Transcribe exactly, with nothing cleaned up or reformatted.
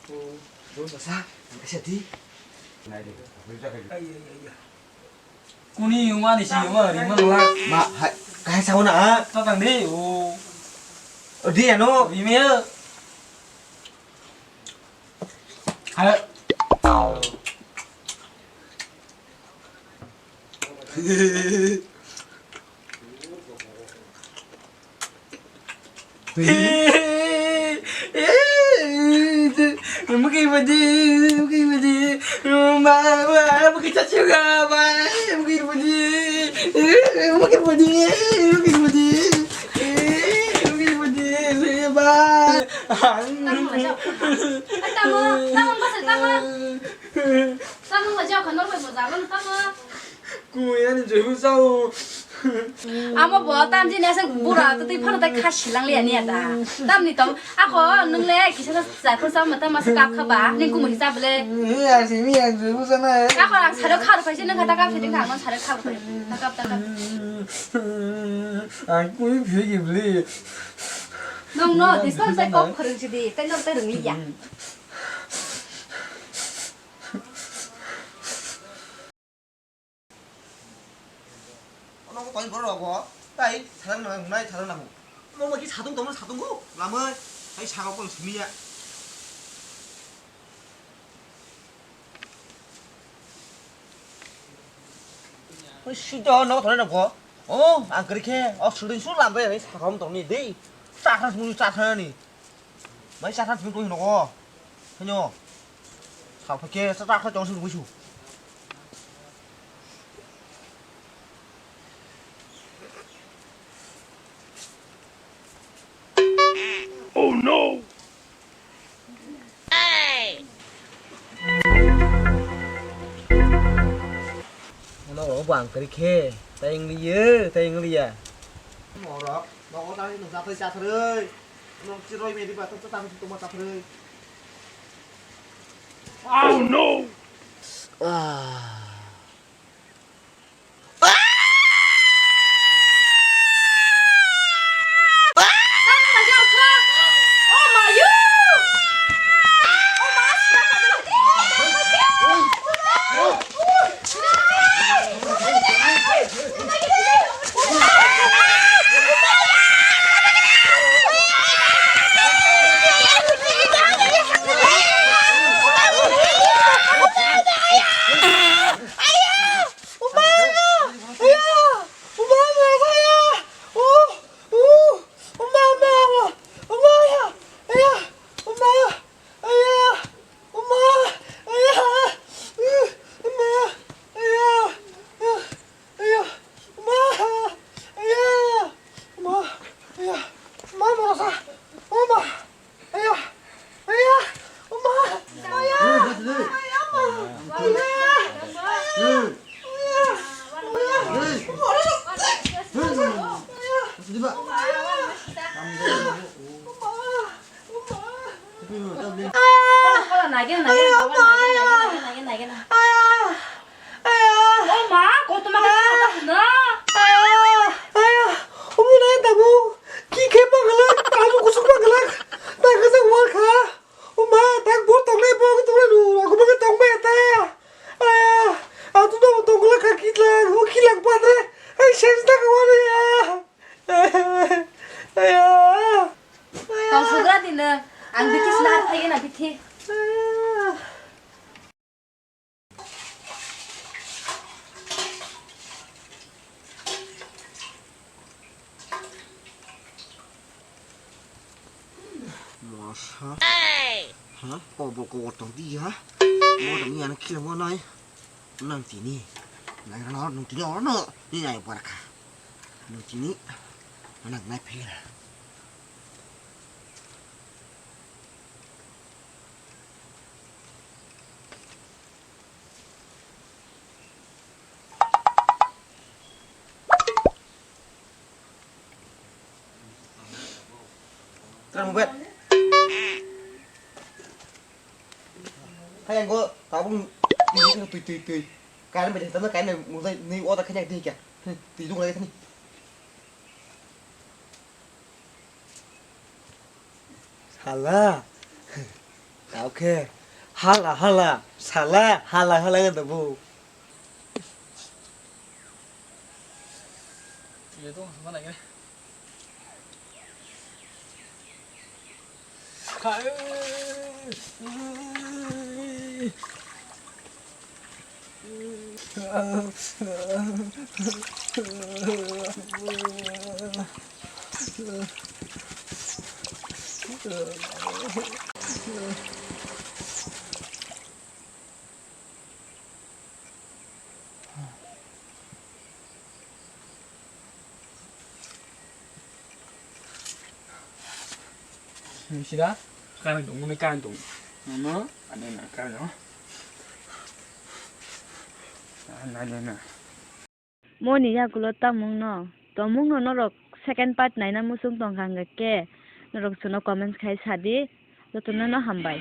Sa, sa di. Kuni yungma ni si yungma ri man la. Ma, hai, kahai sa na. Ta tang de o. O di ano. Ri me. Hai. Mungkin badi, mungkin badi, ma, ma, mungkin caci juga, ma, mungkin badi, mungkin badi, mungkin badi, mungkin badi, ma. Tamo, tamo, tamo, tamo, tamo. Tamo, tamo, tamo. Kumi ani joibu sao. Amo bo tamjini aswk bura twtwi phano tai kha silang liya niya da. Tamni tong ako nwng le kisa sa sa ko sa mata masa kap kha ba ning kumi hisa bele. Ni asi mi ani joibu sana. Ako ang saro khar phaisi nwng kha ta kap si ding kha ang saro khar phai. Ta kap ta kap. Ang kumi phigi bli. Nong no dispan sai kok khorang si di. Tai no tai rung liya. Ono ko toni borok rogo tai tharang nang nai tharang nango. Mo mo ki satung tongma satung go lamai tai sago kol simiya. Oi sito no thore nang go. O ang kri khe o sudin su lam bai sago tongni dei. Chakha sunu chakha ni. Mai chakha sunu ko hino go. Hino. Sa phake sa chakha tong sunu busu. Oh no! Ano bang kari khe, tayang liye, tayang liya. Morok, nogo tani nung jatai jatrei. Nung chiroi medi ba, tata tani tuma jatrei. Oh no! Ah. Aya! Uma! Aya! Aya! Uma! Aya! Uma! Aya! Uma! Uma! Aya! Aya! Uma! Aya! Aya! Uma! Aya! Aya! Aya! Uma! Aya! Uma! Kola, kola, nagena, nagena, nagena, nagena, nagena, nagena. Aya! Aya! O ma, koto ma kata na. Aya! Aya! Omo nai tabu. Ki khe pangla, tabu kusuk pangla. Ta kasa war kha. O ma, tak bo tongnai bo tongnai nu, aku bo tongnai ta. Aya! Atu no tongla kha kitla, o kilang padre. Ai, sense ta kawale ya. Aya! Tong sugra dino, ang bithi snar phai na bithi. Masa. Ha? Kobor kobor tong di ha. Mo tong yang kilo mo nai. Nang tini. Nang no, nang tini ono. Ni nai barka. Nutini anak nai phela. Tara mobile. Hai anggo tabung tui tui tui. Kain bai tama kain bai mujai ni oda khanya di kya. Tui dung lagi tani. Hala. Tao khe hala hala sala hala hala wngkha bo. Sida, karang tong, mani karang tong. Ano, ano na karang tong. Ano, ano na. Moni yagulo tamung no, tomung no norok second part naina muchung tongkha hwnkhe norok chwngno comments khai sadi, jotono no hambai.